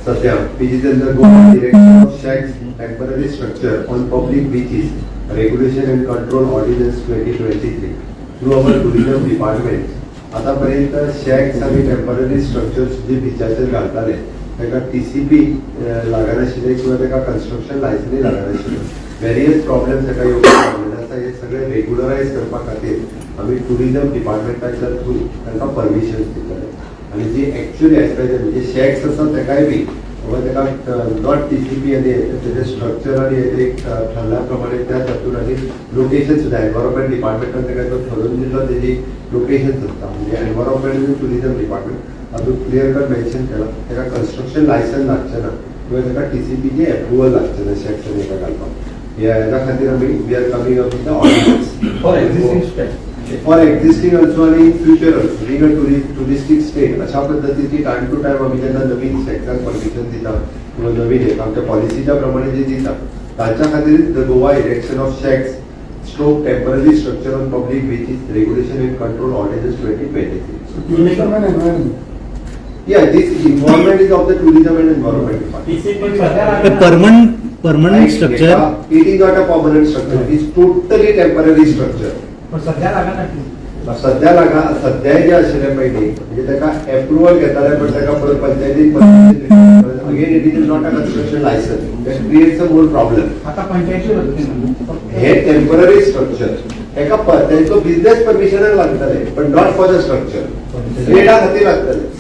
सध्या, which is in the Goa Erection of Shacks, Temporary Structure on Public Beaches, Regulation and Control Ordinance 2023, through our tourism department. आतापर्यंत shacks आनी temporary structures जे बिचाचेर घालताले, ताका TCP लागनाशिल्ले किंवा ताका construction लायसनूय लागनाशिल्लें. Various problems ताका येवपाक लागलेले आसा. हे सगळे रेग्युलरायज करपा खातीर आमी टुरिझम डिपार्टमेंटाच्या थ्रू तांकां परमिशन्स दितले आनी जी एक्च्युअली एज पर म्हणजे शॅक्स आसा, ताकाय बी बाबा ताका not TCP आनी तेजें स्ट्रक्चर आनी हे एक ठरल्या प्रमाणे त्या तातूंत आनी लोकेशन सुद्दां एनवायरमेंट डिपार्टमेंटान ताका जो ठरोवन दिल्लो तेजी लोकेशन आसता, म्हणजे एनवायरमेंट आनी टुरिझम डिपार्टमेंट तातूंत क्लियर कट मेन्शन केला, ताका कन्स्ट्रक्शन लायसन लागचें ना किंवा ताका टीसीपीचे एप्रुवल लागचें ना शॅक्स आनी हेका घालपाक. ह्या हेजा खातीर आमी we are coming up with the ordinance. For existing shacks. For existing also आणि future also. Being a touristic state, अशा पद्दतीची टायम टू टायम आमी जेन्ना नवीन शॅक्सांक परमिशन दिता किंवा नवीन एक आमच्या पॉलिसीच्या प्रमाणे जे दिता, तांच्या खातीर the Goa Erection of Shacks/Temporary Structure on Public Beaches, Regulation and Control Ordinance 2023. Tourism and environment. Yeah, this involvement is of the tourism and environment department. पण सध्या लागना. Permanent structure. It is not a permanent structure, it is totally temporary structure. पण सध्या लागना. सध्या लागा, सध्या जे आशिल्लें पयलीं, म्हणजे ताका एप्रुवल घेताले, पण ताका परत पंचायतीन, again it is not a construction license, that creates a more problem. आता पंचायती वतली. हे टेम्पररी स्ट्रक्चर ताका तेंचो बिझनेस परमिशनाक लागतले, पण not for the structure, ट्रेडा खातीर लागतले.